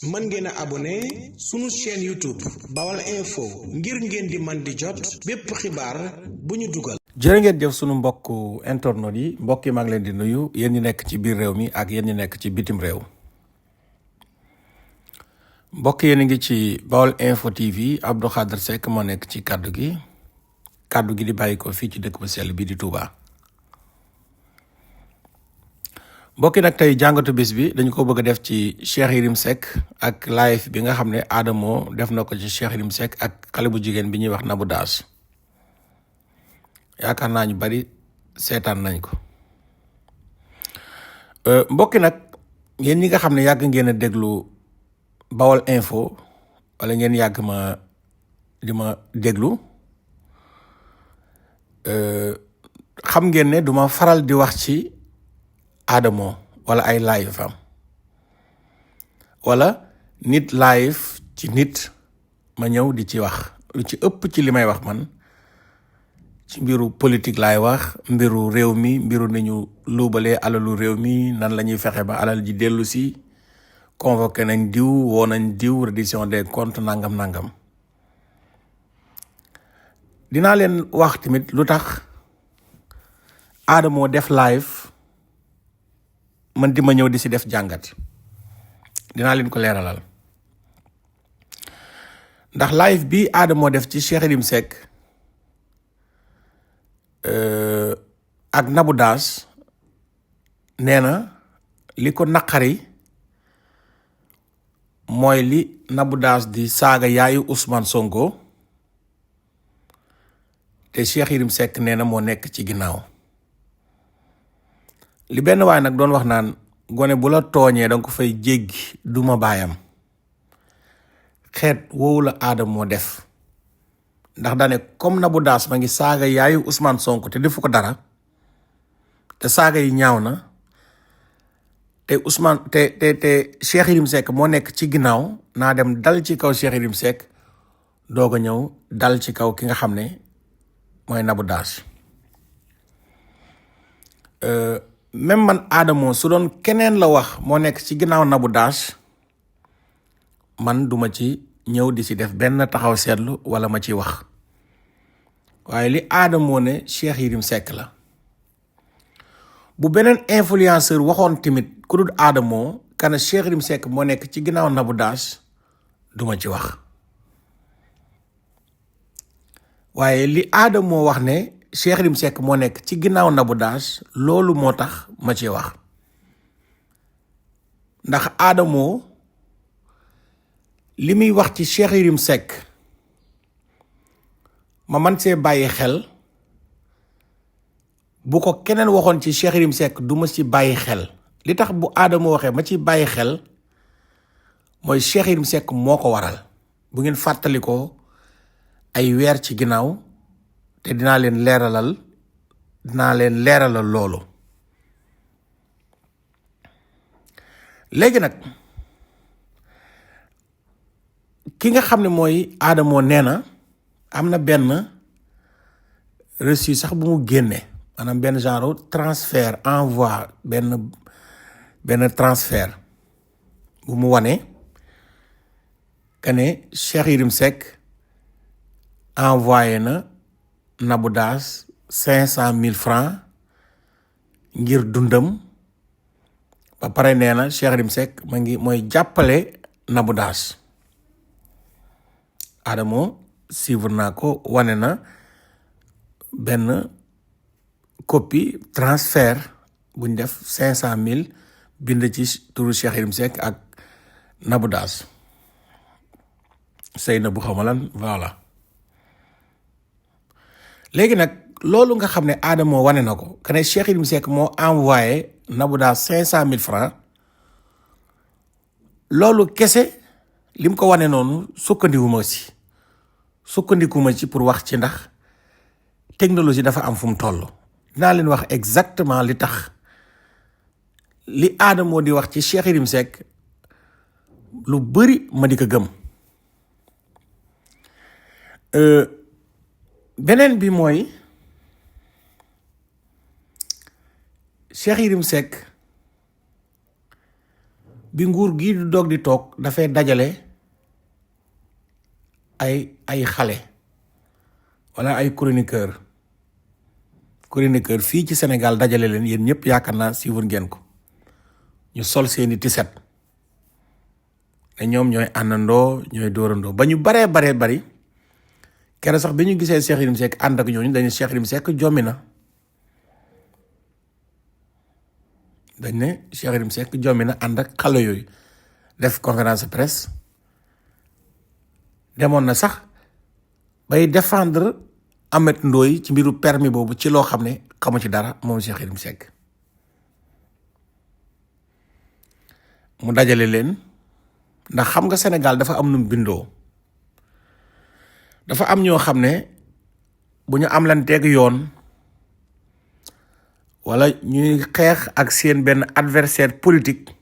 mën ngeen a abonné sunu chaîne YouTube Baol Info ngir ngeen di man di jot bépp xibaar bu ñu dugal. jërë ngeen jëf sunu mbokku internautes yi mbokk yi maa ngi leen di nuyu yéen ñi nekk ci biir réew mi ak yéen ñi nekk ci bitim réew mbokk yéen a ngi ci Baol Info TV Abdou Khadre Seck moo nekk ci kàddu gi di bàyyi ko fii ci dëkk bu sell bi di Touba. mbokk yi nag tey jàngatu bis bi dañu ko bëgg a def ci Cheikh Yérim Seck ak live bi nga xam ne Adamo def na ko ci Cheikh Yérim Seck ak xale bu jigéen bi ñuy wax Nabou Dash. yaakaar naa ñu bari seetaan nañ ko mbokki nag yéen ñi nga xam ne yàgg ngeen a déglu Baol Info wala ngeen yàgg di ma déglu xam ngeen ne duma faral di wax ci Adamo wala ay live am wala nit live ci nit ma ñëw di ci wax lu ci ëpp ci li may wax man ci mbiru politique laay wax mbiru réew mi mbiru ni ñu luubalee alalu réew mi nan la ñuy fexe ba alal ji dellu si convoqué nañ diw woo nañ diw reddition des comptes nangam dinaa leen wax tamit lu tax Adamo def live man di ma ñëw di si def jàngat dinaa leen ko leeralal ndax live bi Adamo def ci Cheikh Yérim Seck ak Nabou Dash nee na li ko naqari mooy li Nabou Dash di saaga yaayu Ousmane Sonko te Cheikh Yérim Seck nee na moo nekk ci ginnaaw li benn waay nag doon wax naan gone bu la tooñee danga ko fay jéggi duma baayam xeet woowu la Adamo def ndax daane comme Nabou Dash ma ngi saaga yaayu Ousmane Sonko te defu ko dara te saaga yi ñaaw na te Cheikh Yérim Seck moo nekk ci ginnaaw naa dem dal ci kaw Cheikh Yérim Seck doog a ñëw dal ci kaw ki nga xam ne mooy Nabou Dash même man Adamo su doon keneen la wax moo nekk ci ginnaaw Nabou Dash man duma ci ñëw di si def benn taxaw seetlu wala ma ci wax waaye li Adamo ne Cheikh Yérim Seck la bu beneen influenceur waxoon tamit ku dul Adamo kana Cheikh Yérim Seck moo nekk ci ginnaaw Nabou Dash duma ci wax waaye li Adamo wax ne Cheikh Yérim Seck moo nekk ci ginnaaw Nabou Dash loolu moo tax ma ci wax ndax Adamo li muy wax ci Cheikh Yérim Seck ma man see bàyyi xel bu ko keneen waxoon ci Cheikh Yérim Seck du ma ci bàyyi xel li tax bu Adamo waxee ma ci bàyyi xel mooy Cheikh Yérim Seck moo ko waral bu ngeen fàttalikoo ay weer ci ginnaaw te dinaa leen leeralal loolu léegi nag ki nga xam ne mooy Adamo nee na am na benn reçu sax bu mu génne maanaam benn genre transfert envoi benn transfert bu mu wane que ne Cheikh Yérim Seck envoyé na Nabou Dash 500,000 francs ngir dundam ba pare nee na Cheikh Yérim Seck mooy jàppale Nabou Dash Adamo suivre naa ko wane na benn copie transfert buñ def 500,000 bind ci turu Cheikh Yérim Seck ak Nabou Dash sëy na bu xamalan voilà léegi nag loolu nga xam ne Adamo wane na ko que ne Cheikh Yérim Seck moo envoyé Nabou Dash 500,000 francs loolu kese lim ko wane noonu sukkandikuma ci pour wax ci ndax technologie dafa am fu mu toll dinaa leen wax exactement li tax li Adamo di wax ci Cheikh Yérim Seck lu bari ma di ko gëm beneen bi mooy Cheikh Yérim Seck bi nguur gii du doog di toog dafay dajale ay xale wala ay chroniqueur fii ci Sénégal dajale leen, yéen ñëpp yaakaar naa suivre ngeen ko, ñu sol seeni tiset ne ñoom ñooy àndandoo ñooy dóorandoo ba ñu baree bari keroog sax bi ñu gisee Cheikh Yérim Seck ànd ak ñooñu dañu Cheikh Yérim Seck jommi na. dañ ne Cheikh Yérim Seck jommi na ànd ak xale yooyu def conférence de presse, demoon na sax bay défendre Ameth Ndoye ci mbiru permis boobu ci loo xam ne xamu ci dara moom Cheikh Yérim Seck. mu dajale leen ndax xam nga Sénégal dafa am nu mu bindoo, dafa am ñoo xam ne bu ñu amlanteeg yoon wala ñuy xeex ak seen benn adversaire politique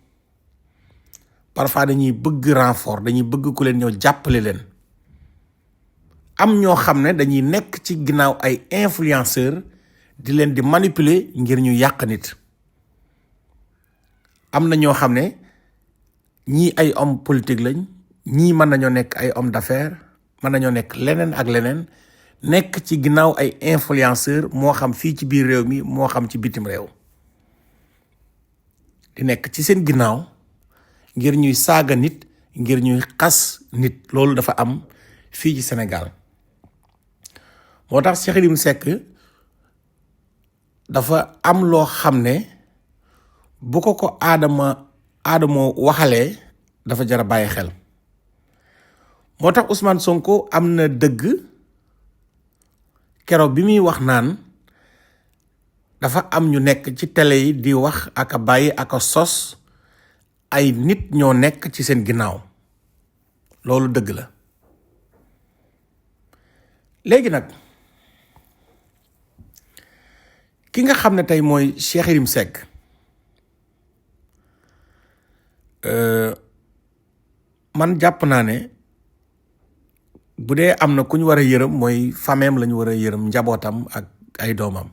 parfois dañuy bëgg renfort, dañuy bëgg ku leen ñëw jàppale leen. am ñoo xam ne dañuy nekk ci ginnaaw ay influenceur di leen di manipuler ngir ñu yàq nit. am na ñoo xam ne ñii ay homme politique lañ, ñii mën nañoo nekk ay homme d'affaires, mën nañoo nekk leneen ak leneen, nekk ci ginnaaw ay influenceur, moo xam fii ci biir réew mi moo xam ci bitim réew, di nekk ci seen ginnaaw ngir ñuy saaga nit, ngir ñuy xas nit. loolu dafa am fii ci Sénégal. moo tax Cheikh Yérim Seck dafa am loo xam ne bu ko Adamo waxalee dafa jar a bàyyi xel. moo tax Ousmane Sonko am na dëgg keroog bi muy wax naan dafa am ñu nekk ci télé yi di wax ak a bàyyi ak a sos, ay nit ñoo nekk ci seen ginnaaw. loolu dëgg la. léegi nag ki nga xam ne tey mooy Cheikh Yérim Seck man jàpp naa ne bu dee am na ku ñu war a yërëm mooy fameem la ñu war a yërëm, njabootam ak ay doomam.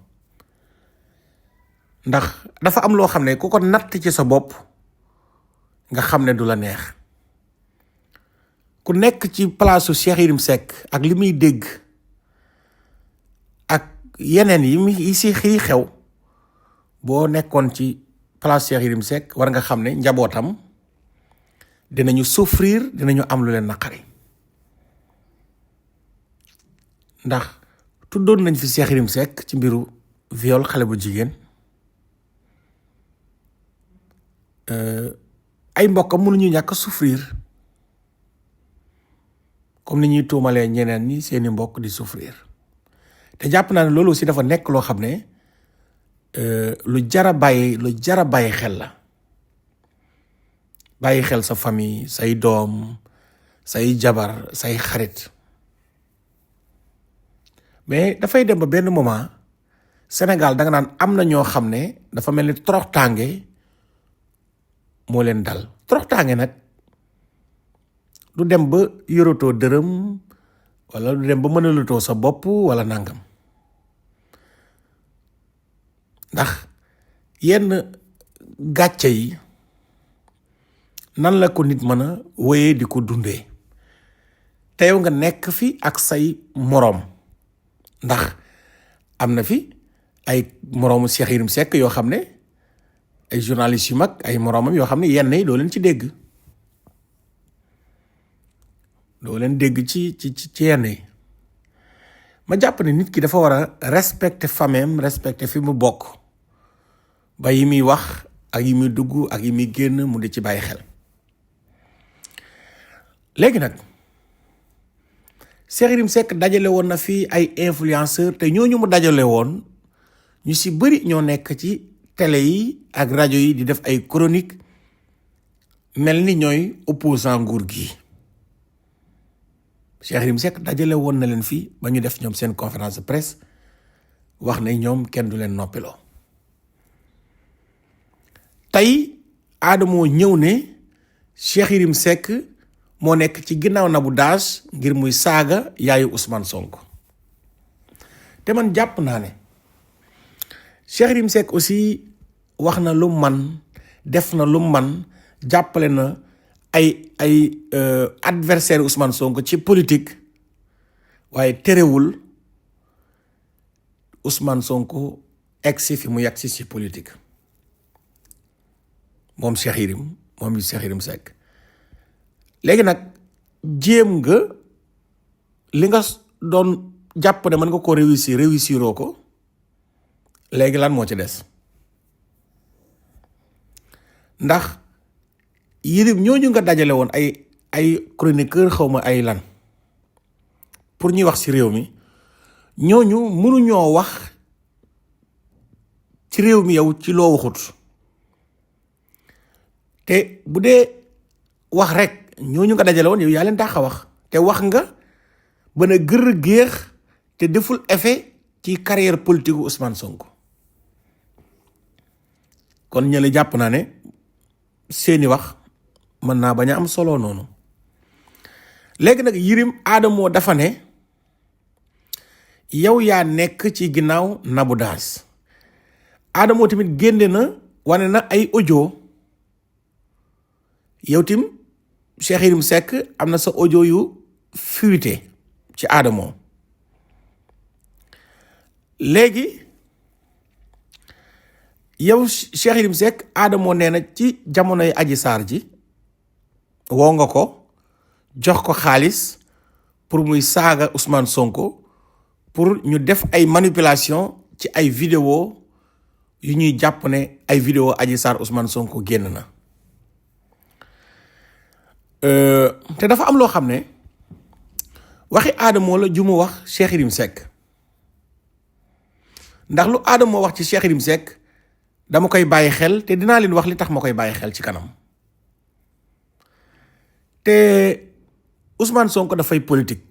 ndax dafa am loo xam ne ku ko natt ci sa bopp nga xam ne du la neex. ku nekk ci palaasu Cheikh Yérim Seck ak li muy dégg ak yeneen yi si xew, boo nekkoon ci palaasu Cheikh Yérim Seck war nga xam ne njabootam dinañu souffrir, dinañu am lu leen naqari. ndax tuddoon nañ fi Cheikh Yérim Seck ci mbiru viol xale bu jigéen, ay mbokkam mënuñu ñàkk souffrir comme ni ñuy tuumalee ñeneen ñi seeni mbokk di souffrir. te jàpp naa ne loolu aussi dafa nekk loo xam ne lu jara bàyyi xel la. bàyyi xel sa famille, say doom, say jabar, say xarit. mais dafay dem ba benn moment Sénégal danga naan am na ñoo xam ne dafa mel ni toroxtaange moo leen dal. toroxtaange nag du dem ba yoratoo dërëm wala du dem ba mënalatoo sa bopp wala nangam. ndax yenn gàcce yi nan la ko nit mën a wéyee di ko dundee te yow nga nekk fi ak say moroom. ndax am na fi ay moroomu Cheikh Yérim Seck yoo xam ne ay journalistes yu mag, ay moroomam yoo xam ne yenn yi doo leen ci dégg. doo leen dégg ci yenn yi. ma jàpp ne nit ki dafa war a respecter famem, respecter fi mu bokk, ba yi muy wax ak yi muy dugg ak yi muy génn mu di ci bàyyi xel. léegi nag Cheikh Yérim Seck dajale woon na fii ay influenceur, te ñooñu mu dajale woon ñu si bëri ñoo nekk ci télé yi ak rajo yi di def ay chronique mel ni ñooy opposant nguur gi. Cheikh Yérim Seck dajale woon na leen fii ba ñu def ñoom seen conférence de presse wax ne ñoom kenn du leen noppiloo. tey Adamo ñëw ne Cheikh Yérim Seck moo nekk ci ginnaaw Nabou Dash ngir muy saaga yaayu Ousmane Sonko. te man jàpp naa ne Cheikh Yérim Seck aussi wax na lu man, def na lu man, jàppale na ay adversaire Ousmane Sonko ci politique waaye terewul Ousmane Sonko egsi fi mu yegsi ci politique moom Cheikh Yérim Seck léegi nag jéem nga li nga doon jàpp ne mën nga ko réussiroo ko léegi lan moo ci des ndax Yérim ñooñu nga dajale woon ay chroniqueur xawma ay lan pour ñuy wax ci réew mi ñooñu mënuñoo wax ci réew mi yow ci loo waxut te bu dee wax rek ñooñu nga dajale woon yow yaa leen dàq a wax te wax nga ba na gër géex te deful effet ci carrière politique Ousmane Sonko kon ñële jàpp naa ne seeni wax mën naa bañ a am solo noonu léegi nag Yérim Adamo dafa ne yow yaa nekk ci ginnaaw Nabou Dash Adamo tamit génne na wane na ay audio yow tim Cheikh Yérim Seck am na sa audio yu fuité ci Adamo léegi yow Cheikh Yérim Seck Adamo nee na ci jamonoy Adji Sarr ji woo nga ko jox ko xaalis pour muy saaga Ousmane Sonko pour ñu def ay manipulation ci ay vidéo yu ñuy jàpp ne ay vidéo Adji Sarr Ousmane Sonko génn na te dafa am loo xam ne waxi Adamo la ju mu wax Cheikh Yérim Seck ndax lu Adamo wax ci Cheikh Yérim Seck dama koy bàyyi xel te dinaa leen wax li tax ma koy bàyyi xel ci kanam te Ousmane Sonko dafay politique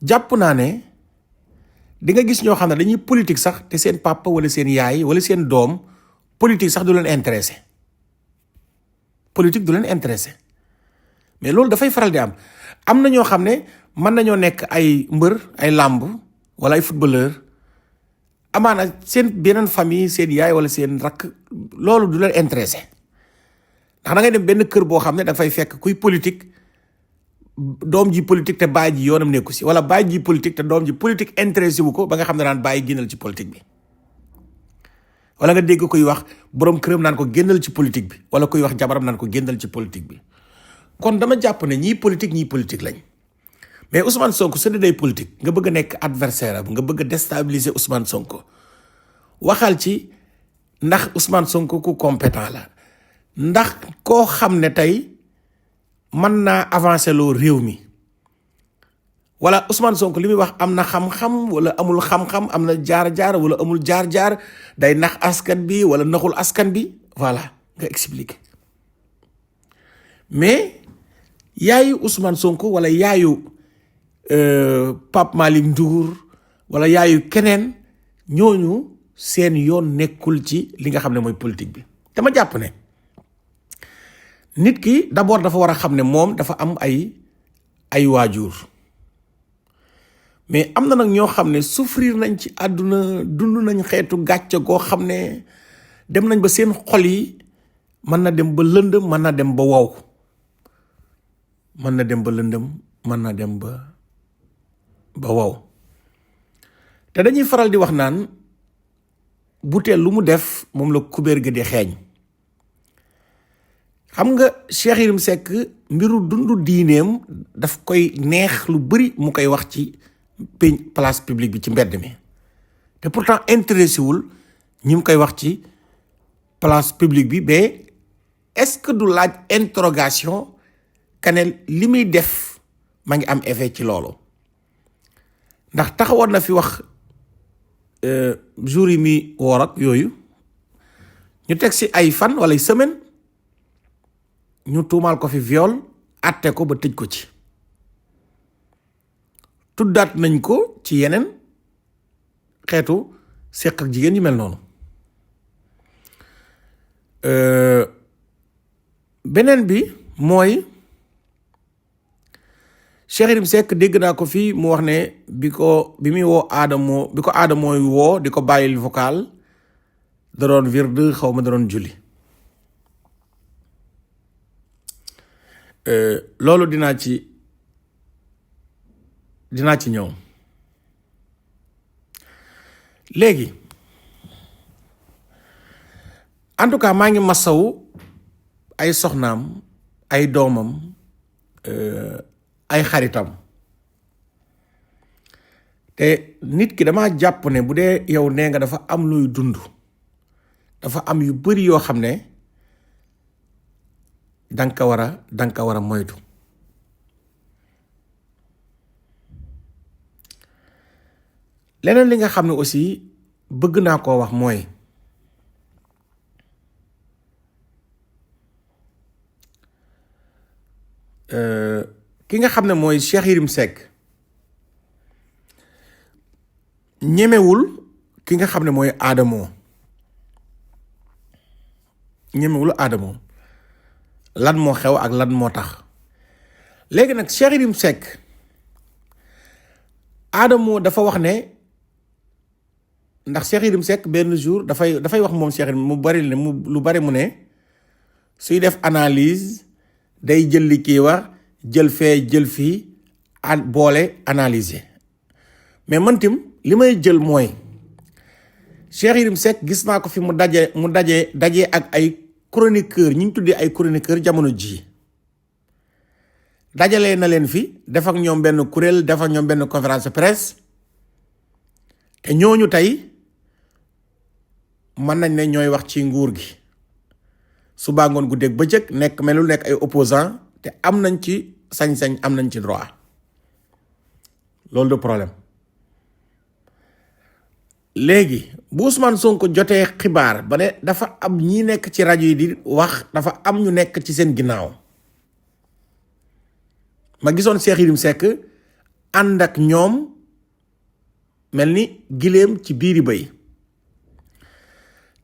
jàpp naa ne di nga gis ñoo xam ne dañuy politique sax te seen papa wala seen yaay wala seen doom politique sax du leen intéressé politique du leen intéressé mais loolu dafay faral di am na ñoo xam ne mën nañoo nekk ay mbër ay làmb wala ay footballeur amaana seen beneen famille seen yaay wala seen rakk loolu du leen intéressé ndax da ngay dem benn kër boo xam ne dafay fekk kuy politique doom ji politique te baay ji yoonam nekku si wala baay ji politique te doom ji politique intéressé wu ko ba nga xam ne daan bàyyi génnal ci politique bi wala nga dégg koy wax borom këram naan ko génnal ci politique bi wala koy wax jabaram naan ko génnal ci politique bi kon dama jàpp ne ñii politique lañ mais Ousmane Sonko su dee day politique nga bëgg a nekk adversaire am nga bëgg a déstabiliser Ousmane Sonko waxal ci ndax Ousmane Sonko ku compétent la ndax koo xam ne tey mën naa avancer loo réew mi wala Ousmane Sonko li muy wax am na xam-xam wala amul xam-xam am na jaar-jaar wala amul jaar-jaar day nax askan bi wala naxul askan bi voilà nga expliquer mais yaayu Ousmane Sonko wala yaayu Pape Malick Ndour wala yaayu keneen ñooñu seen yoon nekkul ci li nga xam ne mooy politique bi dama jàpp ne nit ki d'abord dafa war a xam ne moom dafa am ay waajur mais am na nag ñoo xam ne souffrir nañ ci àdduna dund nañ xeetu gàcce goo xam ne dem nañ ba seen xol yi mën na dem ba lëndëm mën na dem ba wow mën na dem ba lëndëm mën na dem ba wow te dañuy faral di wax naan butéel lu mu def moom la kubéer ga di xeeñ xam nga Cheikh Yérim Seck mbiru dundu diineem daf koy neex lu bari mu koy wax ci place publique bi ci mbedd mi te pourtant intéressé wul ñi mu koy wax ci place publique bi mais est-ce que du laaj interrogation kanel li muy def ma ngi am effet ci loolu ndax taxawoon na fi wax jour yi mi woor ak yooyu ñu teg si ay fan wala ay semaine ñu tuumaal ko fi viol atte ko ba tëj ko ci tuddaat nañ ko ci yeneen xeetu séq ak jigéen yu mel noonu beneen bi mooy Cheikh Yérim Seck dégg naa ko fii mu wax ne bi muy woo Adamo bi ko Adamo woo di ko bàyyil vocal da doon wird xaw ma da doon julli loolu dinaa ci ñëw léegi. En tout cas maa ngi masawu ay soxnaam ay doomam ay xaritam te nit ki dama jàpp ne bu dee yow nee nga dafa am luy dund dafa am yu bari yoo xam ne danga ko war a moytu. leneen li nga xam ne aussi bëgg naa koo wax mooy ki nga xam ne mooy Cheikh Yérim Seck ñemewul ki nga xam ne mooy Adamo ñemewul Adamo lan moo xew ak lan moo tax léegi nag Cheikh Yérim Seck Adamo dafa wax ne ndax Cheikh Yérim Seck benn jour dafay wax moom Cheikh Yérim lu bari mu ne suy def analyse day jël li kii wax jël fee jël fii boole analyser mais man tim li may jël mooy Cheikh Yérim Seck gis naa ko fi mu daje ak ay chroniqueur ñi ñu tuddee ay chroniqueur jamono ji dajalee na leen fi def ak ñoom benn kuréel def ak ñoom benn conférence de presse te ñooñu tey mën nañ ne ñooy wax ci nguur gi suba ngoon guddeeg bëccëg melul nekk ay opposant te am nañ ci sañ-sañ am nañ ci droit loolu du problème. léegi bu Ousmane Sonko jotee xibaar ba ne dafa am ñi nekk ci rajo yi di wax dafa am ñu nekk ci seen ginnaaw ma gisoon Cheikh Yérim Seck ànd ak ñoom mel ni giléem ci biiri bëy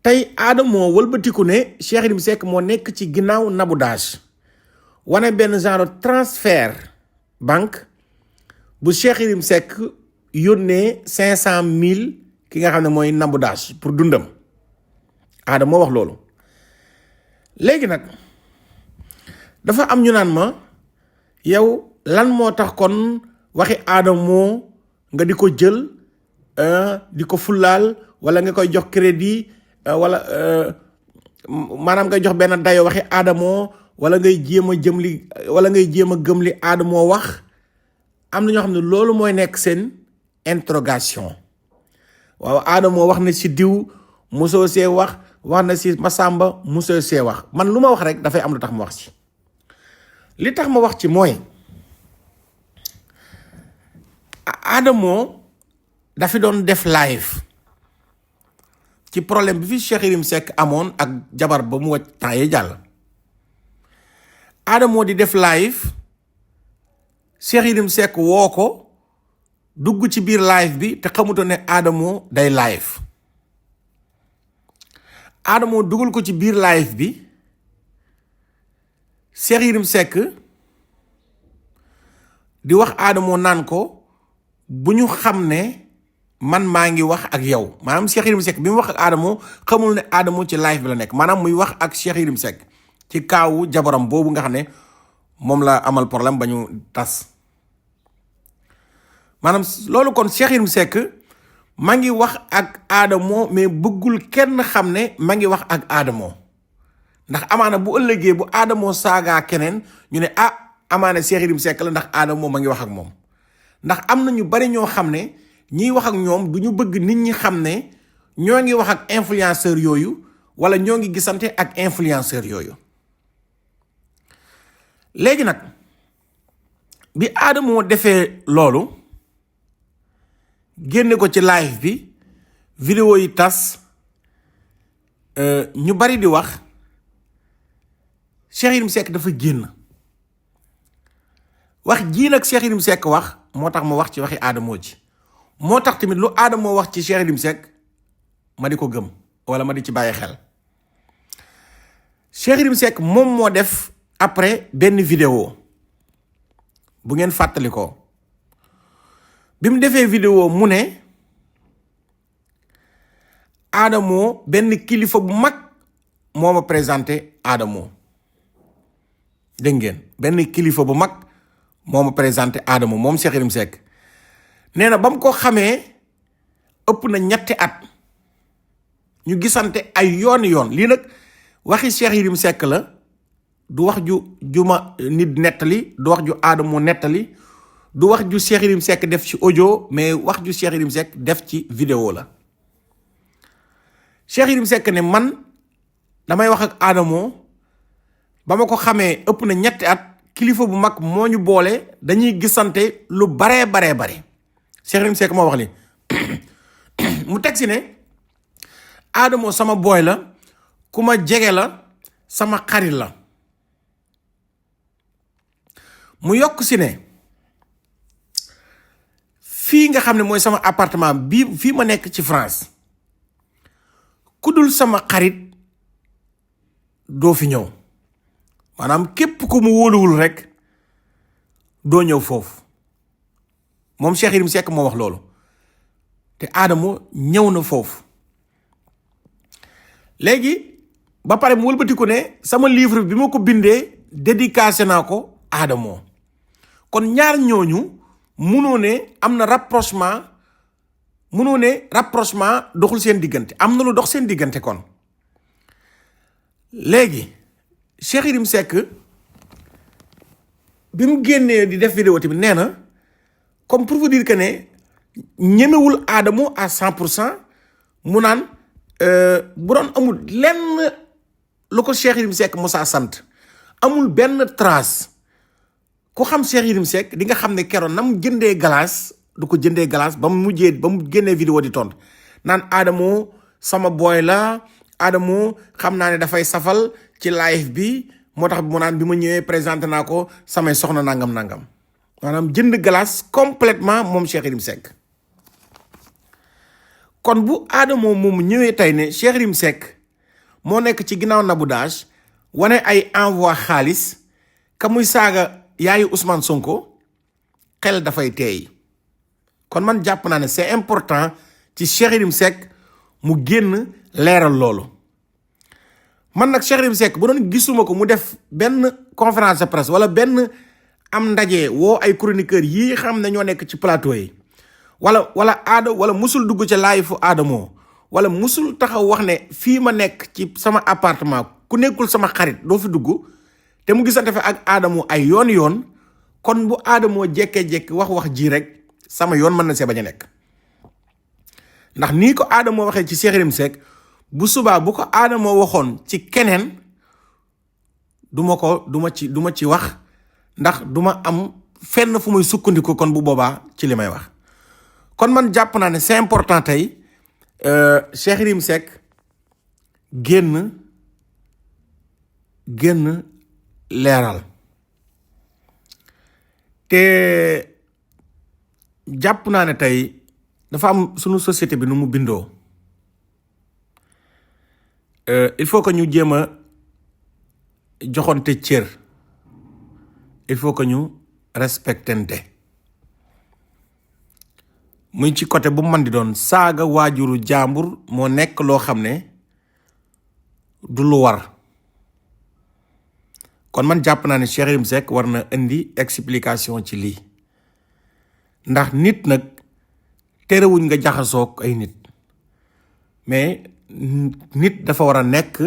tey Adamo wëlbatiku ne Cheikh Yérim Seck moo nekk ci ginnaaw Nabou Dash wane benn genre transfert banque bu Cheikh Yérim Seck yónnee 500,000 ki nga xam ne mooy Nabou Dash pour dundam Adamo wax loolu. léegi nag dafa am ñu naan ma yow lan moo tax kon waxi Adamo nga di ko jël di ko fullaal wala nga koy jox crédit wala maanaam ngay jox benn dayo waxi Adamo wala ngay jéem a gëm li Adamo wax. am na ñoo xam ne loolu mooy nekk seen interrogation waaw Adamo wax na ci diw mosoo see wax na ci Masamba mosoo see wax man lu ma wax rek dafay am lu tax ma wax ci li tax ma wax ci mooy Adamo dafi doon def live ci problème bi fi Cheikh Yérim Seck amoon ak jabar ba mu wàcc temps yee jàll Adamo di def live Cheikh Yérim Seck woo ko dugg ci biir live bi te xamutoon ne Adamo day live Adamo dugal ko ci biir live bi Cheikh Yérim Seck di wax Adamo naan ko bu ñu xam ne man maa ngi wax ak yow maanaam Cheikh Yérim Seck bi mu wax ak Adamo xamul ne Adamo ci live bi la nekk maanaam muy wax ak Cheikh Yérim Seck ci kaawu jabaram boobu nga xam ne moom la amal problème ba ñu tas maanaam loolu kon Cheikh Yérim Seck maa ngi wax ak Adamo mais bëggul kenn xam ne maa ngi wax ak Adamo ndax amaana bu ëllëgee bu Adamo saagaa keneen ñu ne amaana Cheikh Yérim Seck la ndax Adamo maa ngi wax ak moom ndax am na ñu bari ñoo xam ne ñiy wax ak ñoom du ñu bëgg nit ñi xam ne ñoo ngi wax ak influenceur yooyu wala ñoo ngi gisante ak influenceur yooyu léegi nag bi Adamo defee loolu génne ko ci live bi vidéo yi tas ñu bari di wax Cheikh Yérim Seck dafa génn wax jii nag Cheikh Yérim Seck wax moo tax ma wax ci waxi Adamo ji moo tax tamit lu Adamo wax ci Cheikh Yérim Seck ma di ko gëm wala ma di ci bàyyi xel Cheikh Yérim Seck moom moo def après benn vidéo bu ngeen fàttali ko bi mu defee vidéo mu ne Adamo benn kilifa bu mag moo ma présenté Adamo dégg ngeen benn kilifa bu mag moo ma présenté Adamo moom Cheikh Yérim Seck nee na ba mu ko xamee ëpp na 3 at ñu gisante ay yoon lii nag waxi Cheikh Yérim Seck la du wax ju ma nit nettali du wax ju Adamo nettali du wax ju Cheikh Yérim Seck def ci audio mais wax ju Cheikh Yérim Seck def ci vidéo la Cheikh Yérim Seck ne man damay wax ak Adamo ba ma ko xamee ëpp na 3 at kilifa bu mag moo ñu boole dañuy gisante lu bare Cheikh Yérim Seck moo wax li mu teg si ne Adamo sama booy la ku ma jege la sama xarit la mu yokk si ne fii nga xam ne mooy sama appartement bii fii ma nekk ci France ku dul sama xarit doo fi ñëw maanaam képp ku mu wóoluwul rek doo ñëw foofu moom Cheikh Yérim Seck moo wax loolu te Adamo ñëw na foofu léegi ba pare mu wëlbatiku ne sama livre bi ma ko bindee dédicacé naa ko Adamo kon ñaar ñooñu munoo ne am na rapprochement doxul seen diggante am na lu dox seen diggante kon léegi Cheikh Yérim Seck bi mu génnee di def vidéo tamit nee na comme pour vous dire que ne ñemewul Adamo à 100% mu naan bu doon amul lenn lu ko Cheikh Yérim Seck mosaa sant amul benn trace ku xam Cheikh Yérim Seck di nga xam ne keroon na mu jëndee glace du ko jëndee glace ba mu génnee vidéo di tontu naan Adamo sama boy la Adamo xam naa ne dafay safal ci live bi moo tax mu naan bi ma ñëwee présenté naa ko samay soxna nangam maanaam jënd glace complètement moom Cheikh Yérim Seck kon bu Adamo moom ñëwee tey ne Cheikh Yérim Seck moo nekk ci ginnaaw Nabou Dash wane ay envoi xaalis ka muy saaga yaayu Ousmane Sonko xel dafay teey kon man jàpp naa ne c'est important ci Cheikh Yérim Seck mu génn leeral loolu man nag Cheikh Yérim Seck bu doon gisuma ko mu def benn conférence de presse wala benn am ndaje woo ay chroniqueurs yii xam ne ñoo nekk ci plateau yi wala musul dugg ca live fu Adamo wala musul taxaw wax ne fii ma nekk ci sama appartement ku nekkul sama xarit doo fi dugg te mu gisante fa ak Adamo ay yoon kon bu Adamo jekkee-jekki wax ji rek sama yoon mën na see bañ a nekk ndax nii ko Adamo waxee ci Cheikh Yérim Seck bu subaa bu ko Adamo waxoon ci keneen du ma ci wax ndax du ma am fenn fu muy sukkandiku kon bu boobaa ci li may wax kon man jàpp naa ne c'est important tey Cheikh Yérim Seck génn leeral te jàpp naa ne tey dafa am sunu société bi nu mu bindoo il faut que ñu jéem a joxonte cër il faut que ñu respectante muy ci côté bu man di doon saaga waajuru jàmbur moo nekk loo xam ne du lu war kon man jàpp naa ne Cheikh Yérim Seck war na indi explication ci lii ndax nit nag terewuñ nga jaxasoog ay nit mais nit dafa war a nekk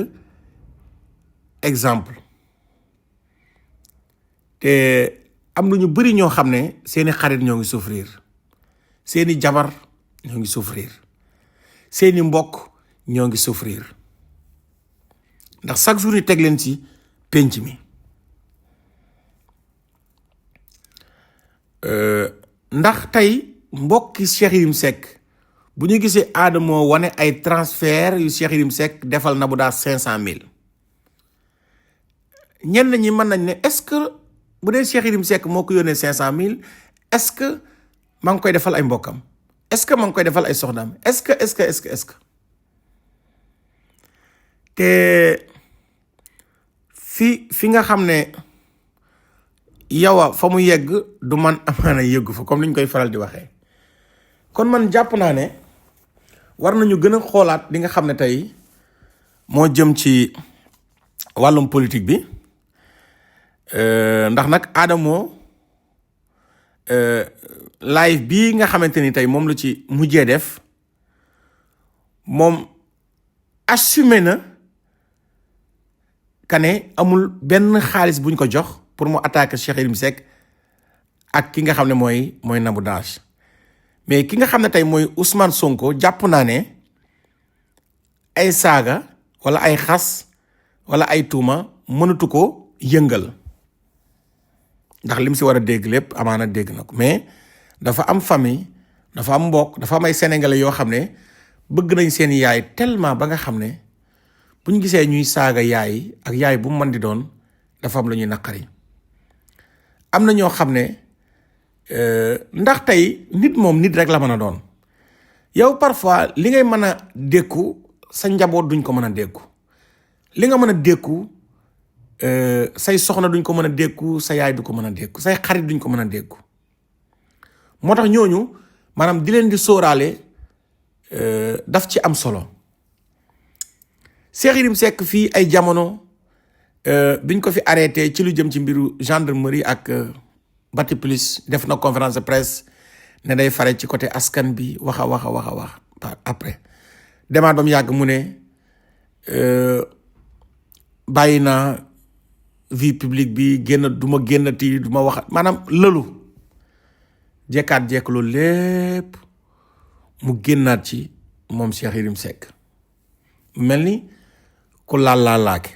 exemple te am na ñu bari ñoo xam ne seeni xarit ñoo ngi souffrir seeni jabar ñoo ngi souffrir seeni mbokk ñoo ngi souffrir ndax chaque jour ñu teg leen ci penc mi ndax tey mbokki Cheikh Yérim Seck bu ñu gisee Adamo wane ay transfert yu Cheikh Yérim Seck defal Nabou Dash 500,000 ñenn ñi mën nañ ne est-ce que bu dee Cheikh Yérim Seck moo ko yónnee 500,000 est-ce que maa ngi koy defal ay mbokkam est-ce que maa ngi koy defal ay soxnaam est-ce que te fi nga xam ne yow fa mu yegg du man amaana yeggu fa comme ni ñu koy faral di waxee kon man jàpp naa ne war nañu gën a xoolaat li nga xam ne tey moo jëm ci wàllum politique bi ndax nag Adamo live bii nga xamante ni tey moom la ci mujjee def moom assumé na kane amul benn xaalis buñ ko jox pour mu attaquer Cheikh Yérim Seck ak ki nga xam ne mooy Nabou Dash mais ki nga xam ne tey mooy Ousmane Sonko jàpp naa ne ay saaga wala ay xas wala ay tuuma mënatu ko yëngal ndax lim si war a dégg lépp amaana dégg na ko mais dafa am famille dafa am mbokk dafa am ay sénégalais yoo xam ne bëgg nañ seen yaay tellement ba nga xam ne bu ñu gisee ñuy saaga yaay ak yaay bu mu mën di doon dafa am lu ñuy naqari am na ñoo xam ne ndax tey nit moom nit rek la mën a doon yow parfois li ngay mën a dékku sa njaboot duñ ko mën a dékku li nga mën a dékku say soxna duñ ko mën a dékku sa yaay du ko mën a dékku say xarit duñ ko mën a dékku moo tax ñooñu maanaam di leen di sóoraale daf ci am solo Cheikh Yérim Seck fii ay jamono biñ ko fi arrêté ci lu jëm ci mbiru gendarmerie ak Batiplus def na conférence de presse ne day fare ci côté askan bi wax après demaat ba mu yàgg mu ne bàyyi naa vie publique bi duma génnati duma wax maanaam lëlu jekkaat jekk loolu lépp mu génnaat ci moom Cheikh Yérim Seck mel ni ku laalaake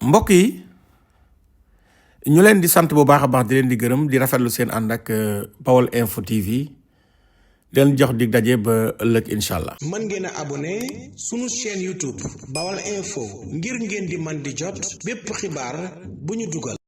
mbokk yi ñu leen di sant bu baax a baax di leen di gërëm di rafetlu seen ànd ak Baol Info TV di leen jox dig daje ba ëllëg incha allah. mën ngeen a abonné sunu chaîne YouTube Baol Info ngir ngeen di man di jot bépp xibaar bu ñu dugal.